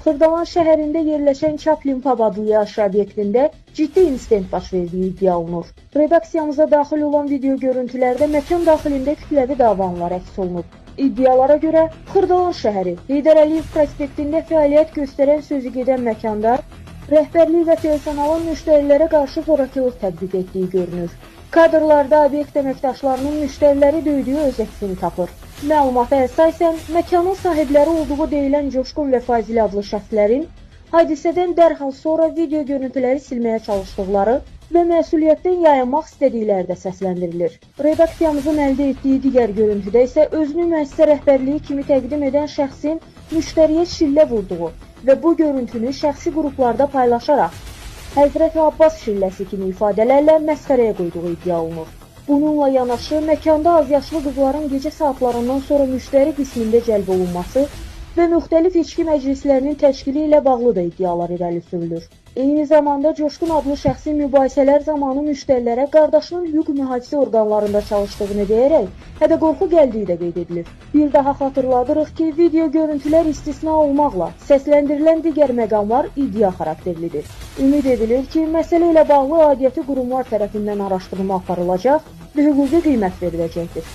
Xırdalan şəhərində yerləşən Chaplin Pub adlı yaşayış obyektində ciddi insident baş verdiyi iddia olunur. Redaksiyamıza daxil olan video görüntülərdə məkan daxilində kütləvi davanlar əks olunub. İddialara görə Xırdalan şəhəri Heydər Əliyev prospektində fəaliyyət göstərən sözü gedən məkanda rəhbərlik və personalın müştərilərə qarşı zorakılıq tətbiq etdiyi görünür. Kadrlarda obyekt əməkdaşlarının müştəriləri döydüyü öz əksini tapır. Məlumata əsasən, məkanın sahibləri olduğu deyilən Coşqun və Fazil adlı şəxslərin hadisədən dərhal sonra video görüntüləri silməyə çalışdıqları və məsuliyyətdən yayınmaq istədikləri də səsləndirilir. Redaksiyamızın əldə etdiyi digər görüntüdə isə özünü müəssisə rəhbərliyi kimi təqdim edən şəxsin müştəriyə şillə vurduğu və bu görüntünü şəxsi qruplarda paylaşaraq Həzrəti Abbas şilləsi kimi ifadələrlə məsxərəyə qoyduğu iddia olunur. Bununla yanaşı, məkanda azyaşlı qızların gecə saatlarından sonra müştəri qismində cəlb olunması və müxtəlif içki məclislərinin təşkili ilə bağlı da iddialar irəli sürülür. Eyni zamanda Coşqun adlı şəxsin mübahisələr zamanı müştərilərə qardaşının hüquq mühafizə orqanlarında çalışdığını deyərək hədə-qorxu gəldiyi də qeyd edilir. Bir daha xatırladırıq ki, video görüntülər istisna olmaqla səsləndirilən digər məqamlar iddia xarakterlidir. Ümid edilir ki, məsələ ilə bağlı aidiyyəti qurumlar tərəfindən araşdırma aparılacaq və hüquqi qiymət veriləcəkdir.